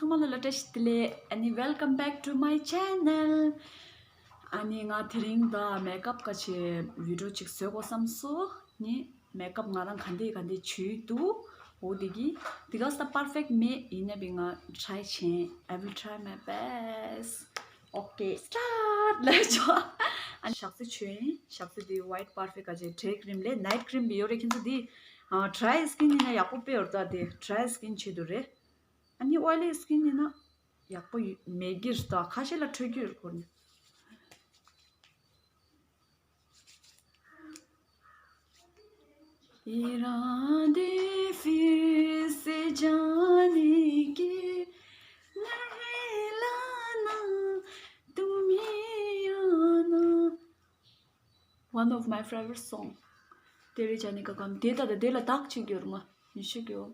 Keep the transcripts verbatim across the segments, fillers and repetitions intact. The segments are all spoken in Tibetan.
ཚང་མ་ལ་བཀྲ་ཤིས་བདེ་ལེགས། ཨ་ནི་welcome back to my channel. ཨ་ནི་ང་དེ་རིང་ད་མེག་ཨབ་ག་ཆེ་བི་ཌིའོ་ཅིག་བཟོ་དགོས་བསམ་སོང་། ནི་མེག་ཨབ་ང་རང་ག་འདྲ་ག་འདྲ་བྱས་འདུག་འོ་དེ་གི་དེ་ག་ས་པར་ཕེག་མེད། ཡིན་ན་བི་ང་ཊི་རའི་བྱེད། I will try my best. Okay, start. ལས་ཆོག་ཨ་ནི་ཞག་ཚི་ཆོས་ཡིན། ཞག་ཚི་དེ་ཝའིཊ་པར་ཕེག་ག་ཆེ་ཌེ་ཀྲིམ་ལས་ནའིཊ་ཀྲིམ་བི་ཡོད་རེད། ཁྱེད་ཚོ་དེ་ཌི་རའི་སི་ཀིན་ཡིན་ན་ཡག་པོ་དཔེ་ཡོད་རེད། ད་དེ་ཌི་རའི་སི་ཀིན་ཆེད་དུ་རེད། ཨ་ནི་ཨོ་ལི་སི་ཀིན་ཡིན་ན་ཡག་པོ་ཡོད་མེད་ཀྱི་རེད། ད་ཁ་ཤས་ལ་འཕྲོད་ཀྱི་ཡོད་རེད་ཁོ་ནི། ارادے پھر سے جانے کے، نہیں لانا تمہیں یہاں۔ One of my favorite song. དེ་རེད། ཅ་ནི་ཀ་ཀམ་དེ་ད་ད་དེ་ལ་དག་ཅིག་ཡོད་མ་ཡིན་ཤིག་ཡོད།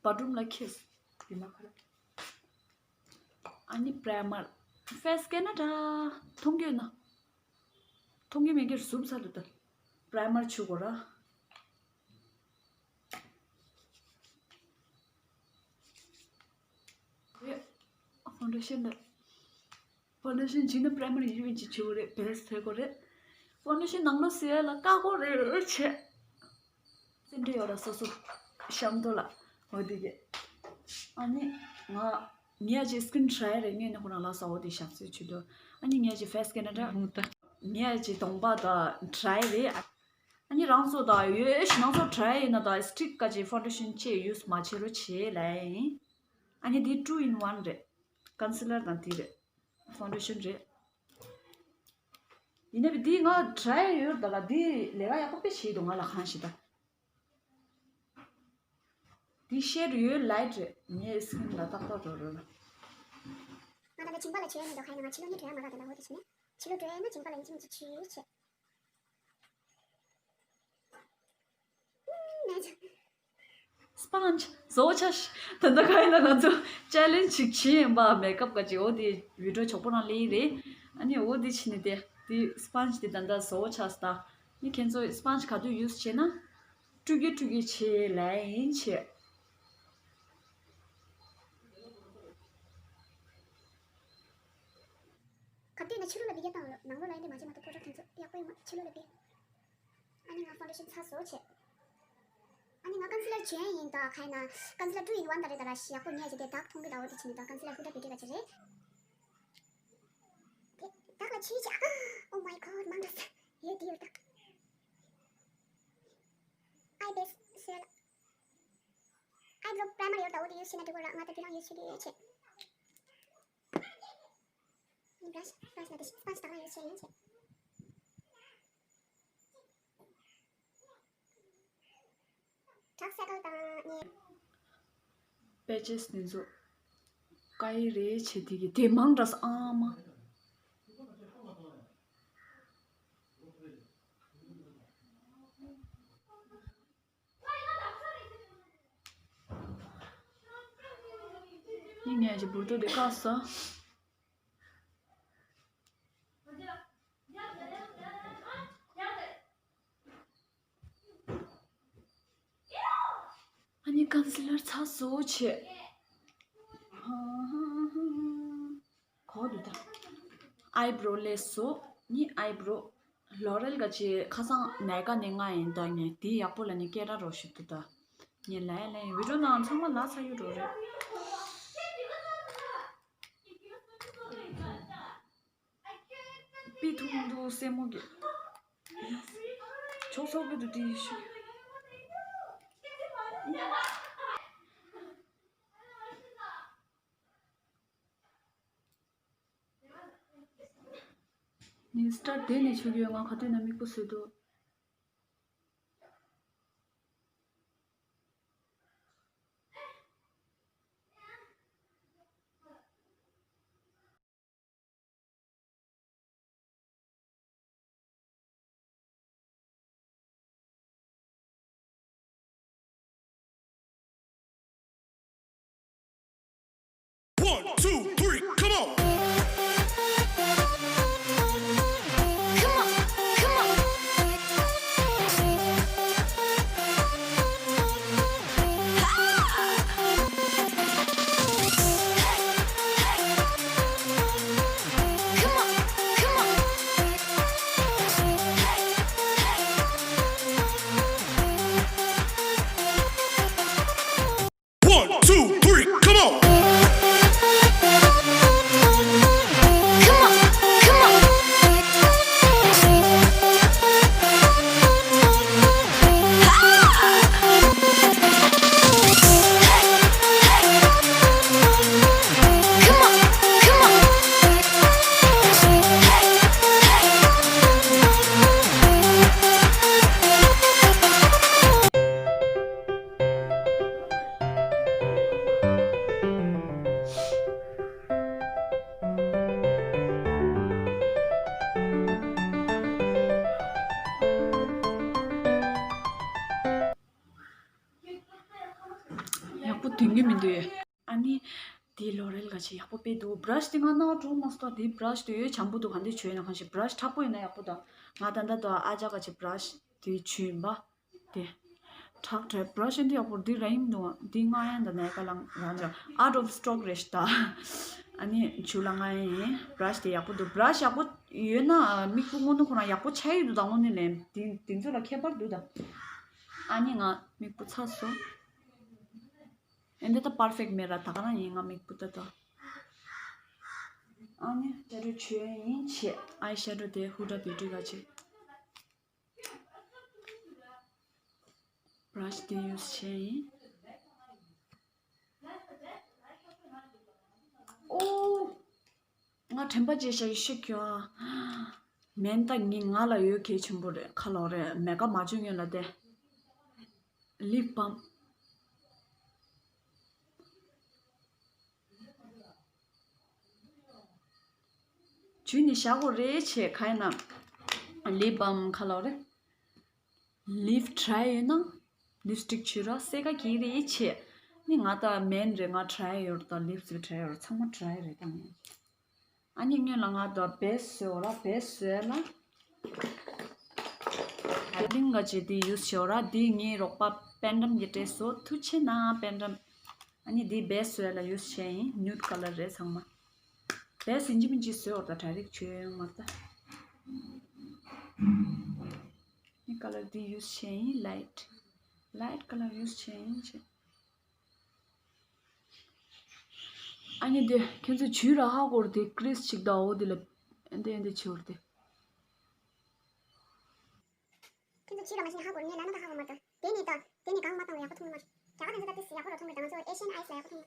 བ་ཌི་རུམ་ལ་ཁེས་དེ་མ་ཁ་ར། ཨ་ནི་པྲའི་མར་ཕེ་སི་སྐེ་ན་འདྲ་མཐོང་གི་ཡོད་ན། མཐོང་གི་མེད་ཀྱི་ཟུབ་ཚ་ལུ་ད་པྲའི་མར་བྱུག་གོ་ར། ཕའུན་ཌེ་ཤན་ད། ཕའུན་ཌེ་ཤན་བྱིན་ན་པྲའི་མར་ཡིན་པའི་ཅིག་བྱེད་དགོས་རེད། བེ་སི་ཐེ་དགོས་རེད། ཕའུན་ཌེ་ཤན་ནང་ལོགས་སི་ཡ་ལ་ཀ་གོ་རེ་རེ་བྱས། ཙི་འདྲ་ཡོད་ར་སོ་སོ་ཤམ་ཐོ་ལ་འོ་དེ་གི། ཨ་ནི་ང་ངས་ཅིག་སི་ཀིན་ཌི་རའི་རེད། ངས་ནི་ཁོ་རང་ལ་ས་འོ་དེ་ཞག་ཚོད་བྱེད་དོ། ཨ་ནི་ངས་ཅིག་ཕེ་སི་སྐེ་ན་འདྲ། ངས་ཅིག་གདོང་པ་ད་ཌི་རའི་རེད། ཨ་ནི་རང་ཚོ་ད་ཡོད་ཤི་ནང་ཚོ་ཌི་རའི་ཡིན་ན་ད་སི་ཊིག་ག་ཅིག་ཕའུན་ཌེ་ཤན་ཅིག་ཡུ་སི་མ་བྱེད་རོགས་བྱེད་ལབ་ཡིན། ཨ་ནི་དེ་ཊུ་ཨིན་ཝན་རེད། ཀོན་སི་ལར་དང་དེ་རེད། ཕའུན་ཌེ་ཤན་རེད། ཡིན་ནའི་འདི་ང་ཌི་རའི་ཡོད་ད་ལ། འདི་ལས་ཀ་ཡག་པོ་དཔེ་བྱེད་འདུག་ང་ལ་གང་ཞིག་ད། འདི་ཤེ་ཌི་ཡོད་ལའིཊ་རེད། ངའི་སི་ཀིན་ལ་ཏག་ཏག་འགྲོ་རོགས། ང་ད་ལྟ་མཇིང་པ་ལ་བྱས་ནས་འདུག་ག་ཡིན་ན་ང་ཕྱི་ལོགས་ནས་བྲོས་ཡ་མ་རག་ད་ལྟ་འོ་དེ་བྱས་ནས་ཕྱི་ལོགས་བྲོས་ཡ་ན་མཇིང་པ་ལ་ཡིན་གཅིག་མིན་གཅིག་བྱས་བྱས། སི་པོན་ཇི་བཟོ་བྱ་ཞིག་ད་ལྟ་ག་ཡིན་ན་ང་ཚོ་ཅེ་ལེན་ཇི་ཅིག་བྱེད་ཡིན་པ། མེག་ཨབ་ག་ཅིག་འོ་དེ་བི་ཌིའོ་ཆོག་པོ་རང་ལེན་རེད། ཨ་ནི་འོ་དེ་བྱས་ནས་དེ་དེ་སི་པོན་ཇི་དེ་ད་ལྟ་བཟོ་བྱ་སི་ད། ནི་ཁྱེད་ཚོ་སི་པོན་ཇི་ག་དུས་ཡུ་སི་བྱེད་ན་སྤྲུག་གི་སྤྲུག་གི་བྱེད་ལབ་ཡིན་བྱེད། ག་དུས་ན་ཕྱི་ལོགས་ལ་བི་ག་བཏང་ནང་ལོགས་ལ་ཡིན་དེ་མ་བྱེད་མ་གཏོགས་ཕོ་ཊོ་ཁྱེད་ཚོ་ཡག་པོ་ཡོད་མ། ཕྱི་ལོགས་ལ་བི། ཨ་ནི་ང་ཕའུན་ཌེ་ཤན་ཚ་བཟོ་བྱས། ཨ་ནི་ང་ཀོན་སི་ལར་བྱས་ཡིན་ད་ག་ཡིན་ན་ཀོན་སི་ལར་ཊུ་ཨིན་ཝན་ད་རེད་ད་ར་ཤི་ཡག་པོ་ཉལ་བྱས་དེ་དག་མཐོང་གི་ད་འོ་དེ་བྱས་ནས་ད་ཀོན་སི་ལར་ཧུ་ད་བི་ཊི་ག་ཅི་རེད། དེ་དག་ལ་ཆི་བྱ། Oh my god མང་དྲགས། ཡོད་དེ་ཡོད་ད། ཨའི་བེ་སི་ཟེར་ལ། ཨའི་བྲོ་པྲའི་མར་ཡོད་ད་འོ་དེ་ཡུ་སི་བྱས་ན་འགྲིག་གོ་ར། ང་ད་དེ་རང་ཡུ་སི་བྱེད་ཀྱི་ཡོད་བྱས། ཨིན་བྷ་ར་ཤི་བྷ་ར་ཤི་ན་དེ་ཤི་སི་པོན་ཇི་དག་རང་ཡུ་སི་བྱེད་ཡིན་བྱས། ཌར་ཀ་སར་ཀལ་དང་ནི། པེ་ཅེས་འདི་ཚོ་ཀའི་རེ་བྱེད་དེ་གི་དེ་མང་དྲགས་ཨ་མ། ནི་ངས་ཀྱི་བུར་དོ་དེ་བཀག་སོང་། ཨ་ནི་ཀོན་སི་ལར་ཚ་བཟོ་བྱས། གོ་འདུག་ད། ཨའི་བྲོ་ལས་བཟོ། ནི་ཨའི་བྲོ་ལོ་རེལ་ག་ཅི་ཁ་སང་ནའི་ཀ་ནས་མངགས་ཡིན་ད། ངས་དེ་ཡག་པོ་ལ་ནི་སྐད་གྲགས་རོ་ཞིག་འདུག་ད། ངས་ལས་ལས་བི་ཌིའོ་ནང་ཚང་མ་ལ་ཚ་ཡུ་འགྲོ་རེད། པི་ཐུང་དུ་སེ་མོ་གི་ཆོག་ཆོག་གི་དུ་དྲིས་ཤིག་ནི་སི་ཊར་དེ་ནས་ཆུ་གི་ང་ག་དུས་ན་མིག་པོ་བཟོས་འདུག One, two, three, come on! Come on, come on. ཡོང་གི་མི་འདུག་ཨ་ནི་དེ་ལོ་རེལ་ག་ཅིག་ཡག་པོ་དཔེ་འདུག་བྷ་ར་ཤི་དེ་ང་ནང་འགྲོ་མ་སོང་། དེ་བྷ་ར་ཤི་དེ་ཡོད་བྱང་བུ་འདུག་ག་འདི་བྱོས་ན་གང་ཞིག་བྷ་ར་ཤི་མཁྲེགས་པོ་ཡིན་ན་ཡག་པོ་འདུག་ང་ད་ལྟ་དུ་ཨ་ཅག་ག་ཅིག་བྷ་ར་ཤི་དེ་བྱོས་ཡིན་པ། དེ་ཁྲག་ཁྲག་བྷ་ར་ཤི་འདི་ཡག་པོ་འདི་ར་ཡིན་འདུག་འདི་ང་ཡང་ད་ནས་ག་ལང་རང་ཅག out of stock རེད་ཤི་ད། ཨ་ནི་བྱུ་ལ་ང་ཡིན་བྷ་ར་ཤི་དེ་ཡག་པོ་འདུག་བྷ་ར་ཤི་ཡག་པོ་ཡོད་ན་མིག་སྤུ་སྔོན་འདུག་ཁོ་རང་ཡག་པོ་ཆགས་ཡོད་འདུག་ད་དངོས་གནས་ལན་དེ་དེ་ཚོ་ལ་ཁྱད་པར་འདུག་ད། ཨ་ནི་ང་མིག་སྤུ་ཚ་སོང་། ཨེ་འདི་ད་པར་ཕེག་མེད་ར་ད་ག་རང་ཡིན་ང་མིག་སྤུ་ད་ད། ཨ་ནི་ཤེ་རོ་བྱོས་ཡིན་བྱས་ཨའི་ཤེ་རོ་དེ་ཧུ་ཌ་བིའུ་ཊི་ག་ཅིག་བྷ་ར་ཤི་དེ་ཡུ་སི་བྱས་ཡིན། ཨོ། ང་དྲན་པ་བརྗེད་ཤག་ཡེ་ཤེས་ཀྱོ། མེན་ད་ངི་ང་ལ་ཡོད་གལ་ཆེན་པོ་རེད་ཁ་ལོ་རེད་མེ་ཀ་མ་བྱུང་ཡོད་ལ་དེ། ལིབ་བམ། བྱུས་ནི་བཞག་གོ་རེད་བྱས་ག་ཡིན་ན། ལིབ་བམ་ཁ་ལོ་རེད། ལིབ་ཌ་རའི་ཡོད་ན། ལིབ་སི་ཊིག་བྱུས་ར་སེ་ཀ་གི་རེད་བྱས། ནི་ང་ད་མེན་རེད་ང་ཌ་རའི་ཡོད་ད་ལིབ་སི་ཌ་རའི་ཡོད་ཚང་མ་ཌ་རའི་རེད་ད་ངས། ཨ་ནི་སྔོན་ལ་ང་ད་བེ་སི་བཟོས་ར་བེ་སི་བཟོས་ལ། ད་ལིང་ག་ཅེ་དེ་ཡུ་སི་བྱས་ར་དེ་ངའི་རོགས་པ་པན་ཌམ་གྱི་སྤྲད་སོ་ཐུགས་ཆེ་ན་པན་ཌམ། ཨ་ནི་དེ་བེ་སི་བཟོས་ལ་ཡུ་སི་བྱས་ཡིན་ནུད་ཁ་ལར་རེད་ཚང་མ། བེ་སི་ཡིན་གཅིག་མིན་གཅིག་བཟོས་བར་ད་ཌའི་རེག་བྱོས་ཡོང་མ་ད། ནི་ཁ་ལར་དེ་ཡུ་སི་བྱས་ཡིན་ལའིཊ། ལའིཊ་ཁ་ལར་ཡུ་སི་བྱས་ཡིན་བྱས། ཨ་ནི་དེ་ཁྱེད་ཚོ་བྱུས་ར་ཧ་གོ་ར་དེ་ཀྲིས་ཅིག་ད་འོ་དེ་ལ་ཨེ་འདི་ཨེ་འདི་བྱེད་འོ་དེ། ཁྱེད་ཚོ་བྱུས་ར་མ་ཤེས་ན་ཧ་གོ་ར་ངས་ལ་ན་ད་ཧ་གོ་མ་ད་དེ་ནི་ད་དེ་ནི་གང་མ་བཏང་ཡག་པོ་མཐོང་མ་རྒྱ་གར་དེ་ཚོ་ད་ཏིས་ཡག་པོ་ར་མཐོང་མ་ད་ང་ཚོ་ཨེ་ཤི་ཡན་ཨའི་སི་ལ་ཡག་པོ་མཐོང་མ།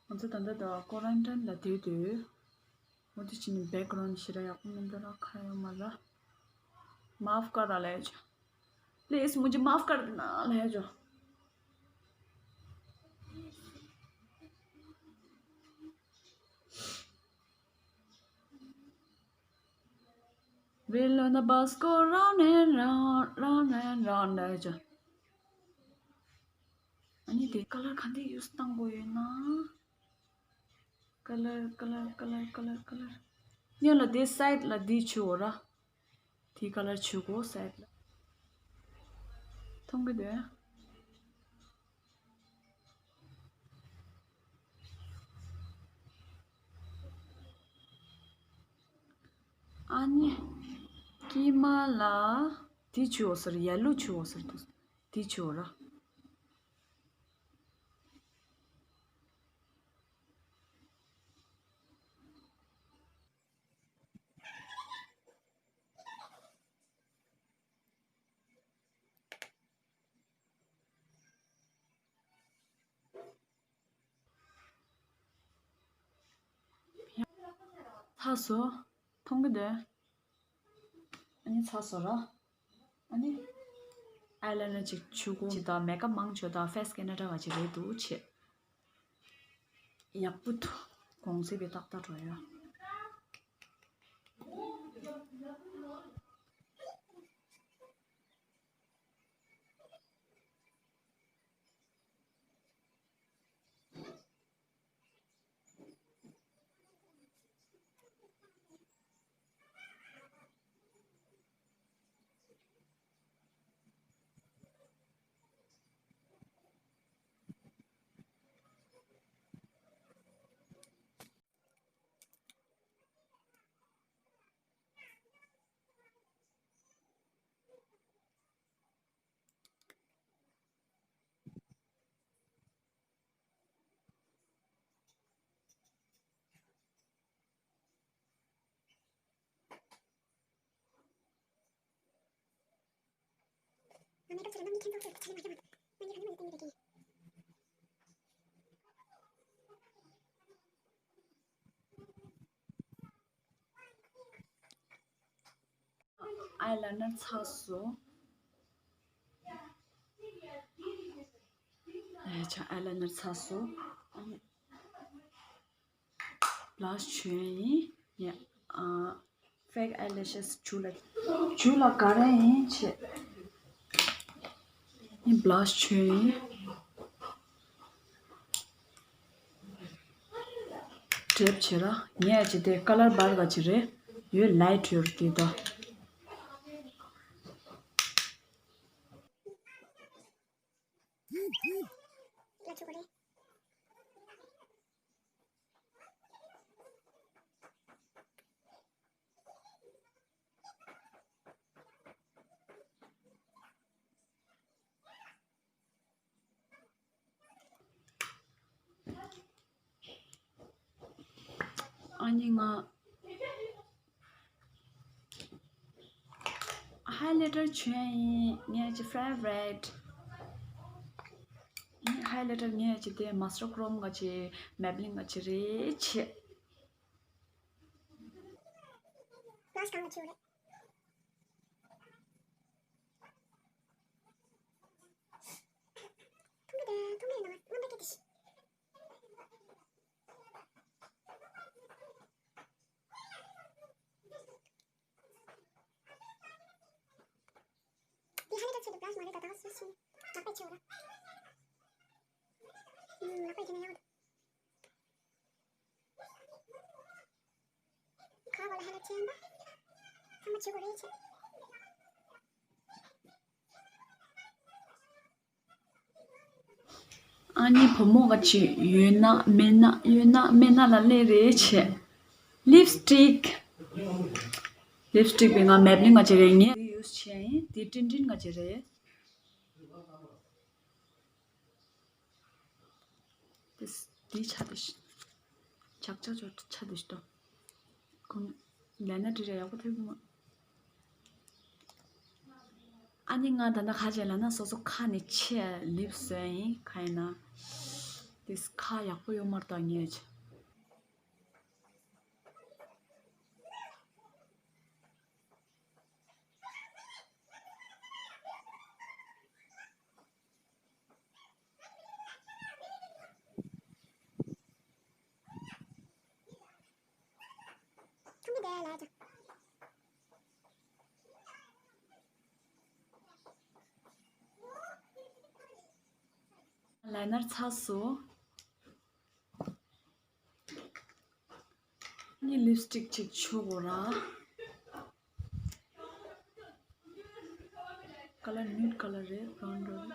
ང་ཚོ་ད་ལྟ་ད་ཀོ་རན་ཊིན་ལ་སྡོད་དུས། འོ་དེ་ཕྱི་ནས་བེག་གྷ་རའུན་ཌ་ཞེ་དྲག་ཡག་པོ་མི་འདུག་ར་ཁ་ཡོད་མ་ར། माफ कर ला है जो। प्लीज मुझे माफ कर देना है जो। We'll on the bus go round and round, round and round ལབ་ཡ་ཅོ། ཨ་ནི་དེ་ཀ་ལར་ག་འདི་ཡུ་སི་བཏང་དགོས་ཡོད་ན། ཀ་ལར་ཀ་ལར་ཀ་ལར་ཀ་ལར་ཀ་ལར། ཉོན་ལ་དེ་སའིཌ་ལ་དེ་བྱུག་གོ་ར། དེ་ཀ་ལར་བྱུག་གོ་སའིཌ་ལ། མཐོང་གི་འདུག་ཨ། ཨ་ནི། དཀྱིལ་མ་ལ། དེ་བྱུག་ཟེར་ཡེ་ལོ་བྱུག་ཟེར་འདུག་དེ་བྱུག་ར། ཚར་སོང་། མཐོང་གི་འདུག་ཨ་ནི་ཚར་སོང་ར། ཨ་ནི། ཨའི་ལའི་ནར་ཅིག་བྱུག་གོ་ཅིག་དང་མེག་ཨབ་མང་ཆེ་བ་དང་ཕེ་སི་ཁེ་ན་ཌ་བ་ཅིག་རེད་འདུག་ཆེ། ཡག་པོ་འདུག་གོང་ཚད་པའི་ཏག་ཏག་འགྲོ་ཡ། ཨའི་ལའི་ནར་ཚར་སོང་། ཨེ་ཆ་ཨའི་ལའི་ནར་ཚར་སོང་། ཨ་ནི་བྷ་ལ་ཤི་བྱུག་ཡིན། ཡ། ཨ། Fake eyelashes བྱུག་ལ། བྱུག་ལ་ག་རེ་ཡིན་བྱེད། ཡིན་blush བྱོས་ཡིན། གྲེབ་བྱེད་ར། ངས་བྱེད་དེ་color bar ག་ཅི་རེད། ཡོད་light ཡོད་དེ་ད། ཨ་ནི་ང་highlighter བྱོས་ཡིན། ངའི་favorite highlighter ངའི་དེ་Master Chrome ག་ཅི་Maybelline ག་ཅི་རེད་བྱེད། Blush གང་ལ་བྱེད་རེད། ཐུང་གི་དེ་ཐུང་གི་ནང་ང་འདི་གི་དེ་ཤི། འདི་ཧ་ལས་ད་ཆེད་དུ་blush མ་རེད་ད། ད་སུ་ཤི་ནག་པའི་ཆེ་བ་ལ། ཨུམ། ནག་པའི་ཆེ་ན་ཡག་འདུག་ཁ་བ་ལ་ཧ་ལས་ཆེན་པ། ཚང་མ་བྱེད་དགོས་རེད་ཆེ། ཨ་ནི་བུ་མོ་ག་ཅི་ཡོད་ན་མེད་ན་ཡོད་ན་མེད་ན་ལ་སླེབས་རེད་བྱེད། Lipstick lipstick བི་ང་Maybelline ག་ཅི་རེད། ངས་འདི་use བྱས་ཡིན། འདི་ཏིན་ཏིན་ག་ཅི་རེད། འདི་འདི་ཆ་དེ་ཤི། ཆག་ཆག་ཆོ་ཆ་དེ་ཤི་ཏོ། ཁོང་ལས་ན་འདྲི་རེ་ཡག་པོ་ཐེབས་གི་མ། ཨ་ནི་ང་ད་ལྟ་ཁ་ཅེ་ལ་ན་སོ་སོ་ཁ་ནས་ཆེ་ལིབ་བཟོས་ཡིན་ཁ་ཡིན་ན། དེས་ཁ་ཡག་པོ་ཡོད་མ་རེད་ད་ངས་ཆེ། ཁྱུང་གི་དེ་ལས་ཀྱང་། ལའི་ནར་ཚར་སོང་། ནི་ལིབ་སི་ཊིག་ཅིག་མཆོད་དགོས་ར། ཀ་ལར་ནིའུ་ཌི་ཀ་ལར་རེད། བྷ་རའུན་འདྲ་རེད།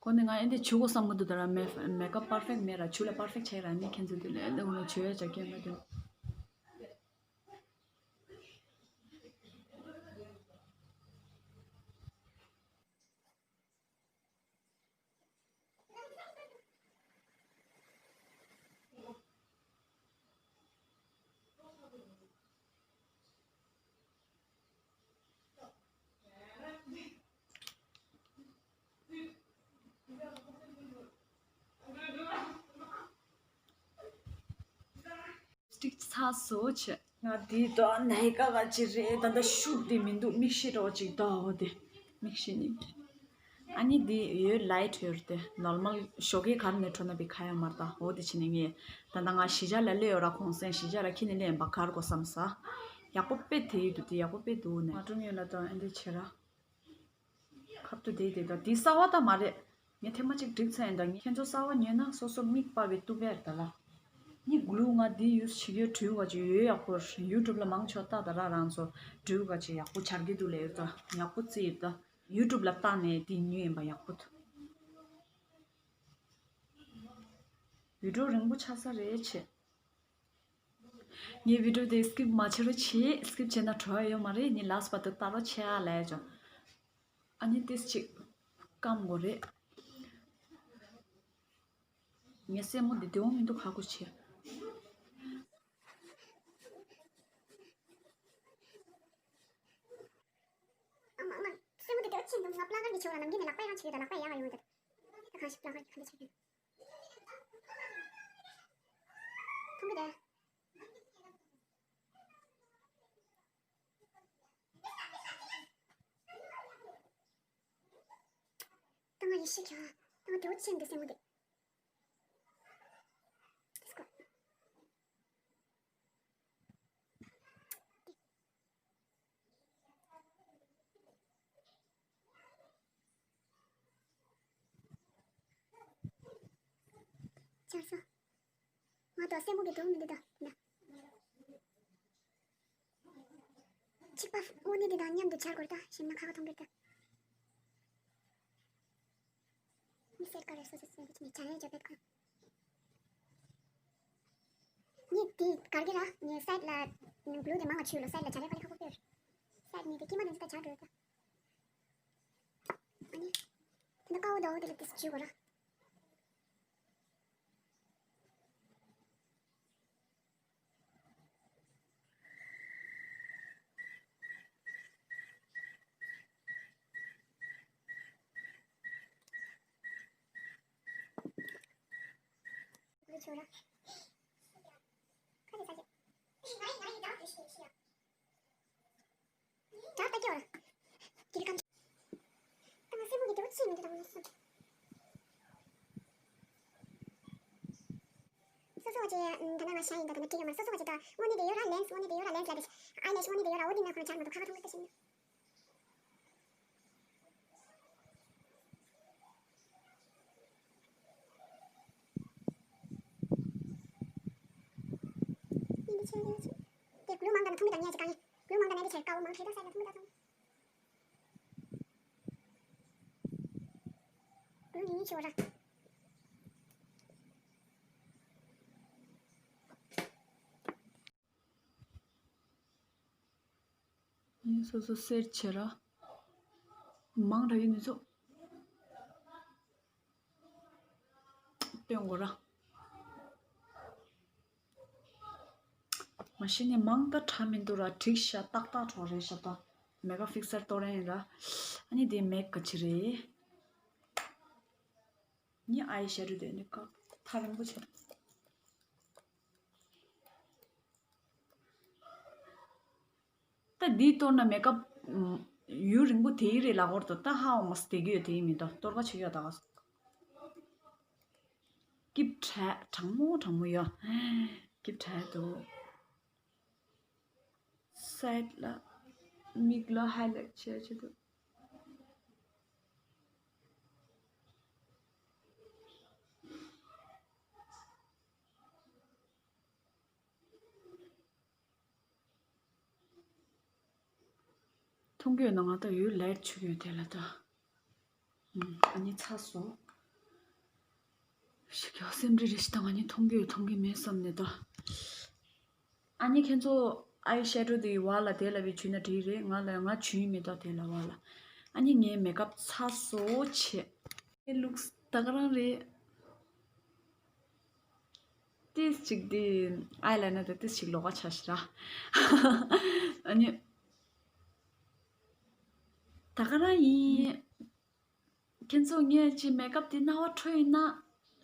ཁོ་ནི་ང་ཨེ་འདི་བྱུག་དགོས་བསམ་གི་འདུག་ད་ར་མེ་མེ་ཀབ་པར་ཕེག་མེད་ར། བྱུག་ལ་པར་ཕེག་ཆགས་ར་ནི་ཁྱེད་ཚོ་འདི་ལ་ཨེ་འདི་ཁོ་ནི་བྱུག་ཡ་ཆ་རྐྱེན་མེད་དུ། ལིབ་སི་ཊིག་ཚར་སོང་ཆེ། ང་འདི་དོ་ནའི་ཀ་ག་ཅི་རེད། ད་ལྟ་ཤུགས་དེ་མི་འདུག་མིག་ཤེལ་འདྲ་བོ་ཅིག་འདུག་འོ་དེ་མིག་ཤེལ་ནི། ཨ་ནི་འདི་ཡོད་ལའིཊ་ཡོད་དེ་ནོར་མལ་ཞོགས་ཀས་གར་ནས་འཕྲོ་ན་བི་ཁ་ཡ་མར་ད་འོ་དེ་ཕྱིན་ནས་ངས་ད་ལྟ་ང་གཞིས་ཆགས་ལ་སླེབས་ཡོད་ར། གོང་སེང་གཞིས་ཆགས་ལ་ཁྱེད་ནས་སླེབས་ཡིན་པ་གར་དགོས་བསམ་ས། ཡག་པོ་དཔེ་དེ་ཡོད་དུ་དེ་ཡག་པོ་དཔེ་འདུག་ནས་མ་ཀྲུང་ཡོད་ལ་དང་ཨེ་འདི་བྱེད་ར། ཁབ་ཏུ་བསྡད་བསྡད་དང་དེ་གསར་བ་ད་མ་རེད། ངས་ཐེངས་མ་གཅིག་བསྒྲིགས་ཚར་ཡིན་ད། ངས་ཁྱེད་ཚོ་གསར་བ་ཉོས་ན་སོ་སོ་མིག་པ་བའི་ཏུ་བེར་ད་ལ། ནི་གླུ་ང་འདི་ཡུས་བྱེད་ཡོད་བྲིའུ་ག་ཅིག་ཡོད་ཡག་པོ་ཡུ་ཊུབ་ལ་མང་ཆོག་ལྟ་ད་ར་རང་ཚོ་བྲིའུ་ག་ཅིག་ཡག་པོ་བྱ་རྒྱུ་འདུག་ལས་ཡོད་ད་ཡག་པོ་རྩིས་ཡོད་ད། ཡུ་ཊུབ་ལ་བལྟས་ནས་འདི་ཉོས་ཡིན་པ་ཡག་པོ་འདུག་བི་ཌིའོ་རིང་པོ་ཆགས་ས་རེད་ཆེ། ངའི་བི་ཌིའོ་དེ་སི་ཀིབ་མ་བྱེད་རོགས་བྱེད། སི་ཀིབ་བྱས་ན་བྲོ་བ་ཡོད་མ་རེད། ངས་ལ་སི་ཊི་བར་དུ་ལྟ་རོགས་བྱེད་ཨ་ལས་ཅོ། ཨ་ནི་ཏིས་ཅིག་སྐམ་དགོས་རེད། ངའི་སེན་མོ་འདི་བདེ་བོ་མི་འདུག་ཧ་གོ་བྱེད། ཨ་མ་ཨ་མ། སེན་མོ་འདི་བདེ་བོ་ཅི་འདུག་ང་པླ་གར་གྱི་ཆེ་བ་ལ་ནམ་རྒྱུན་ནས་ལག་པས་ཡང་བྱེད་ཀྱི་ད་ལག་པས་ཡག་ཡོང་གི་ད། ད་གང་ཞིག་པླ་གར་གྱི་ག་འདྲ་བྱེད་ཀྱི། མཐོང་གི་ད། ད་ང་ཡེ་ཤེས་ཀྱང་། ད་ང་ དེ་འོ་ཆེན་འདི་སེན་མོ་དེ། Let's go. ཆར་སོང་། ང་དང་སེན་མོ་གི་དུང་ནི་འདི་དང་ན། ཆིག་པ་དངོས་གནས་འདི་དང་མཉམ་དུ་སྦྱར་དགོས་ད། ཞིམ་ན་ཁ་ཁ་ཐོང་གི་ད། མི་སེར་ཀ་རེ་སོ་སོ་སོ་སོ་ནི་སྦྱར་ཡས་བྱ་བེད་ཁོ། ངས་དེ་གར་གི་ར་ངས་སའིད་ལ་གླུ་དེ་མང་བ་ཆུ་ལོ་སའིད་ལ་སྦྱར་ཡས་ཁ་ལི་ཁ་ཁོ་པེར། སའིད་ནི་དེ་ཀི་མ་དེ་ཚོ་ད་སྦྱར་འགྲོ་ད། ཨ་ནི། དེ་ནི་ཀ་བོ་ད་འོ་དེ་ལ་དེ་སུ་བྱུག་གོ་ར། སོ་སོ་བ་ཅེ་ད་ན་ང་ཤ་ཡིན་ད་ད་ན་སྐྱེ་ཡོད་མ། སོ་སོ་བ་ཅེ་ད་དངོས་གནས་དེ་ཡོད་ར་ལེན་སི། དངོས་གནས་དེ་ཡོད་ར་ལེན་སི་ལ་དེ་ཨའི་ལེ་ཤི་དངོས་གནས་དེ་ཡོད་ར། འོ་དེ་ན་ཁོ་ན་སྦྱར་མ་འདུག་ཁ་ཁ་ཐོང་གི་ད་ཤེས་ན། དེ་གླུ་མང་དྲགས་ན་ཐུང་གི་དང་ཉལ་གྱི་གང་ཡིན། གླུ་མང་དྲགས་ན་དེ་ཆེར་དཀའ་བོ་མང་དྲགས་ད་སའིད་ལ་ཐུང་གི་ད་ཐུང་། གླུ་ཉུང་ཉུང་ཆེ་བོ་ར། ངས་སོ་སོ་སེར་ཆེ་ར། མང་དྲགས་ཡོད་ནི་ཚོ། སྟོན་དགོས་ར། མ་གཞི་ནས་མང་ད་དྲགས་མི་འདུག་ར། འགྲིག་ཤག་ཏག་ཏག་གྲོགས་རེད་ཤག་ད། མེ་ཀ་ཕིག་སར་གཏོར་ཡིན་ར། ཨ་ནི་དེ་མེག་ག་ཅི་རེད། ནི་ཨའི་ཤེ་རུ་དེ་ནི་ཀ་ཐག་རིང་པོ་ཆེ། ད་འདི་གཏོར་ན་མེ་ཀ་ཡུན་རིང་པོ་དེ་ཡི་རེད་ལ་འོར་དོ་ད་ཧ་འོ་མ་སི་དེ་གི་ཡོད་དེ་ཡི་མི་དོ་གཏོར་ག་ཆེ་ཡོད་ད་ག་སོ། སྐྱིབ་དྲགས་གྲང་མོ་གྲང་མོ་ཡོད། སྐྱིབ་དྲགས་འདུག་སའིད་ལ་མིག་ལ་ཧའི་ལའིཊ་བྱས་བྱས་འདུག་མཐོང་གི་ཡོད་ན་ང་ད་ཡོད་ལའིཊ་བྱུག་ཡོད་དེ་ལ་ད། ཨ་ནི་ཚ་སོ། ཞིག་ཡོད་སེམས་ཁྲལ་རེ་ཞིག་དང་ང་ནི་མཐོང་གི་ཡོད་མཐོང་གི་མེད་བསམ་ནས་ད། ཨ་ནི་ཁྱེད་ཚོ་ཨའི་ཤེ་རུ་དེ་བ་ལ་དེ་ལ་བའི་བྱུག་ན་འགྲིག་རེད། ང་ལ་ང་བྱུག་མི་ད་དེ་ལ་བ་ལ། ཨ་ནི་ངའི་མེ་ཀབ་ཚ་སོ་བྱས། ཨེ་ལུགས་ད་ག་རང་རེད། ཏིས་ཅིག་དེ་ཨའི་ལའི་ནར་དེ་ཏིས་ཅིག་ལོགས་ཀ་ཆ་ཞིག་ར། ཨ་ནི་ད་ག་རང་ཡིན། ཁྱེད་ཚོ་ངས་ཅི་མེ་ཀབ་དེ་རྣ་བ་འཕྲོད་ཡིན་ན་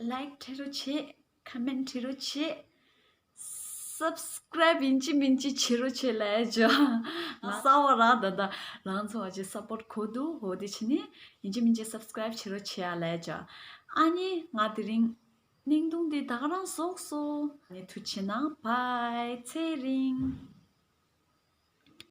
ལའིཀ་བྲིས་རོགས་བྱེད། ཁ་མེན་བྲིས་རོགས་བྱེད། སབ་སི་ཀ་རའིབ་ཡིན་གཅིག་མིན་གཅིག་བྱེད་རོགས་བྱེད་ལབ་ཡ་ཅོ། ང་གསར་བ་ར་ད་ད་རང་ཚོ་བ་ཅི་སབ་པོར་གོ་འདུག་འོ་དེ་བྱས་ནི་ཡིན་གཅིག་མིན་གཅིག་སབ་སི་ཀ་རའིབ་བྱེད་རོགས་བྱེད་ཡ་ལབ་ཡ་ཅོ། ཨ་ནི་ང་དེ་རིང་བརྙན་ཐུང་འདི་ད་ག་རང་བཟོས་སོང་། ཨ་ནི་ཐུགས་རྗེ་ཆེ་གནང་། བཱའི། ཚེ་རིང་།